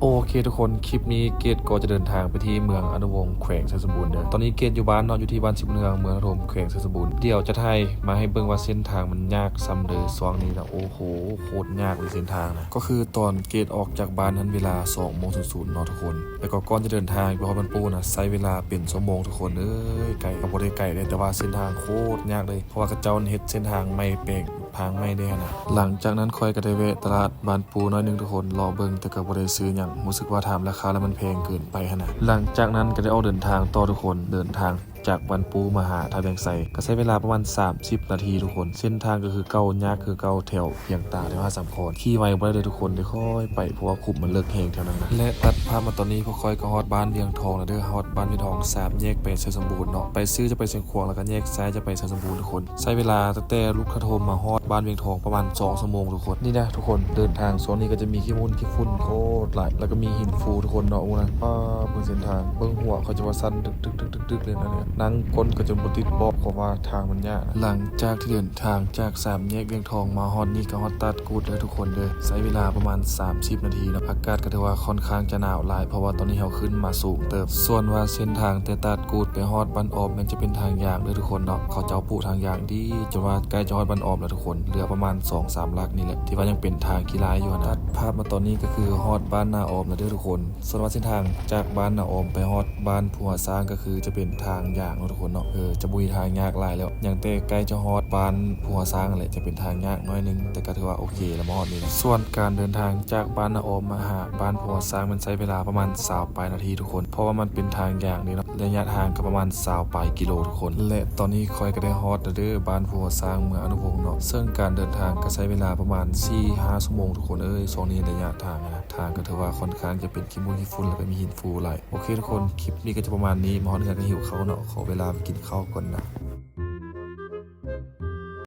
ໂອເຄທຸກຄົນ ຄລິບນີ້ເກດກໍຈະເດີນທາງໄປທີ່ເມືອງອະນຸວົງ ແຂວງໄຊສົມບູນເດີ. ຕອນນີ້ເກດຢູ່ບ້ານເນາະ ຢູ່ທີ່ບ້ານສິບເມືອງ ເມືອງອະນຸວົງ ແຂວງໄຊສົມບູນ. ດຽວຈະຖ່າຍມາໃຫ້ເບິ່ງວ່າເສັ້ນທາງມັນຍາກສ່ຳໃດຊ່ວງນີ້ນະ. ໂອ້ໂຫ ໂຄດຍາກເລີຍເສັ້ນທາງນະ. ກໍຄືຕອນເກດອອກຈາກບ້ານຫັ້ນເວລາສອງໂມງສູນເນາະທຸກຄົນ. ແລ້ວກໍກ່ອນຈະເດີນທາງໄປຮອດບ້ານປູ້ນະ ໃຊ້ເວລາເປັນຊົ່ວໂມງທຸກຄົນເອີຍ. ໄກກໍບໍ່ໄດ້ໄກເດ້ ແຕ່ວ່າເສັ້ນທາງໂຄດຍາກເລີຍ ເພາະວ່າເຂົາເຈົ້າເຮັດເສັ້ນທາງໃໝ່ ແປງທາງໃໝ່ເດ້ຫັ້ນນະ. ຫຼັງຈາກນັ້ນຂ້ອຍກໍໄດ້ແວະຕະຫຼາດບ້ານປູ້ໜ້ອຍໜຶ່ງທຸກຄົນ ເລາະເບິ່ງ ແຕ່ກໍບໍ່ໄດ້ຊື້ຫຍັງ ຮູ້ສຶກວ່າຖາມລາຄາແລ້ວມັນແພງເກີນໄປຫັ້ນນະ. ຫຼັງຈາກນັ້ນກໍໄດ້ອອກເດີນທາງຕໍ່ທຸກຄົນ ເດີນທາງຈາກບ້ານປູ້ມາຫາທ່າແວງໄຊ ກໍໃຊ້ເວລາປະມານສາມສິບນາທີທຸກຄົນ. ເສັ້ນທາງກໍຄືເກົ່າ ຍາກຄືເກົ່າ ແຖວພຽງຕາ ແຖວຫາດສາມຄອນ ຂີ່ໄວບໍ່ໄດ້ເລີຍທຸກຄົນ ໄດ້ຄ່ອຍໄປ ເພາະວ່າຂຸມມັນເລິກແຮງແຖວນັ້ນນະ. ແລະ ຕັດພາບມາຕອນນີ້ ພວກຂ້ອຍກໍຮອດບ້ານວຽງທອງແລ້ວເດີ. ຮອດບ້ານວຽງທອງ ສາມແຍກໄປໄຊສົມບູນເນາະ ໄປຊື່ຈະໄປຊຽງຂວາງ ແລ້ວກໍແຍກຊ້າຍຈະໄປໄຊສົມບູນທຸກຄົນ. ໃຊ້ເວລາຕັ້ງແຕ່ລຸກຂະໂທມມາຮອດບ້ານວຽງທອງປະມານສອງຊົ່ວໂມງທຸກຄົນ. ນີ້ນະທຸກຄົນ ເດີນທາງຊ່ວງນີ້ກໍຈະມີຂີ້ຝຸ່ນ ຂີ້ຝຸ່ນໂຄດຫຼາຍ ແລ້ວກໍມີຫີນຟູທຸກຄົນເນາະ. ໂອ້ນະ ປ້າ ເບິ່ງເສັ້ນທາງ ເບິ່ງຫົວເຂົາຈະວ່າສັ່ນຕຶກໆໆໆເລີຍນະ. ນັ່ງກົ້ນກໍຈົນບໍ່ຕິດເບາະ ເພາະວ່າທາງມັນຍາກ. ຫຼັງຈາກທີ່ເດີນທາງຈາກສາມແຍກວຽງທອງມາຮອດນີ້ ກໍຮອດຕາດກູດເດີທຸກຄົນເດີ. ໃຊ້ເວລາປະມານສາມສິບນາທີເນາະ. ອາກາດກໍຖືວ່າຄ່ອນຂ້າງຈະໜາວຫຼາຍ ເພາະວ່າຕອນນີ້ເຮົາຂຶ້ນມາສູງເຕີບ. ສ່ວນວ່າເສັ້ນທາງແຕ່ຕາດກູດໄປຮອດບ້ານອອມ ແມ່ນຈະເປັນທາງຢາງເດີທຸກຄົນເນາະ. ເຂົາເຈົ້າປູທາງຢາງດີ ຈົນວ່າໃກ້ຈະຮອດບ້ານອອມແລ້ວທຸກຄົນ ເຫຼືອປະມານສອງສາມຫຼັກນີ້ແຫຼະ ທີ່ວ່າຍັງເປັນທາງຂີ້ລາຍຢູ່ຫັ້ນນະ. ຕັດພາບມາຕອນນີ້ກໍຄືຮອດບ້ານນາອອມແລ້ວເດີທຸກຄົນ. ສ່ວນວ່າເສັ້ນທາງຈາກບ້ານນາອອມໄປຮອດບ້ານພູຫາຊ້າງ ກໍຄືຈະເປັນທາງຢາງເນາະທຸກຄົນເນາະ. ເອີ ຈະບໍ່ມີທາງຍາກຫຼາຍແລ້ວ ຍັງແຕ່ໃກ້ຈະຮອດບ້ານພູຫາຊ້າງຫັ້ນແຫຼະ ຈະເປັນທາງຍາກໜ້ອຍໜຶ່ງ ແຕ່ກໍຖືວ່າໂອເຄແລ້ວ ມາຮອດນີ້ນະ. ສ່ວນການເດີນທາງຈາກບ້ານນາອອມມາຫາບ້ານພູຫາຊ້າງ ມັນໃຊ້ເວລາປະມານຊາວປາຍນາທີທຸກຄົນ ເພາະວ່າມັນເປັນທາງຢາງນີ້ເນາະ. ໄລຍະທາງກໍປະມານຊາວປາຍກິໂລທຸກຄົນ. ແລະ ຕອນນີ້ຂ້ອຍກໍໄດ້ຮອດແລ້ວເດີ ບ້ານພູຫາຊ້າງ ເມືອງອະນຸວົງເນາະ. ເຊິ່ງການເດີນທາງກໍໃຊ້ເວລາປະມານສີ່ຫ້າຊົ່ວໂມງທຸກຄົນເອີຍ. ຊ່ວງນີ້ໄລຍະທາງນະ ທາງກໍຖືວ່າຄ່ອນຂ້າງຈະເປັນຂີ້ມູກຂີ້ຝຸ່ນ ແລ້ວກໍມີຫີນຟູຫຼາຍ. ໂອເຄທຸກຄົນ ຄລິບນີ້ກໍຈະປະມານນີ້ ມາຮອດເຮືອນກໍຫິວເຂົ້າເນາະ. ຂໍເວລາໄປກິນເຂົ້າກ່ອນນະ.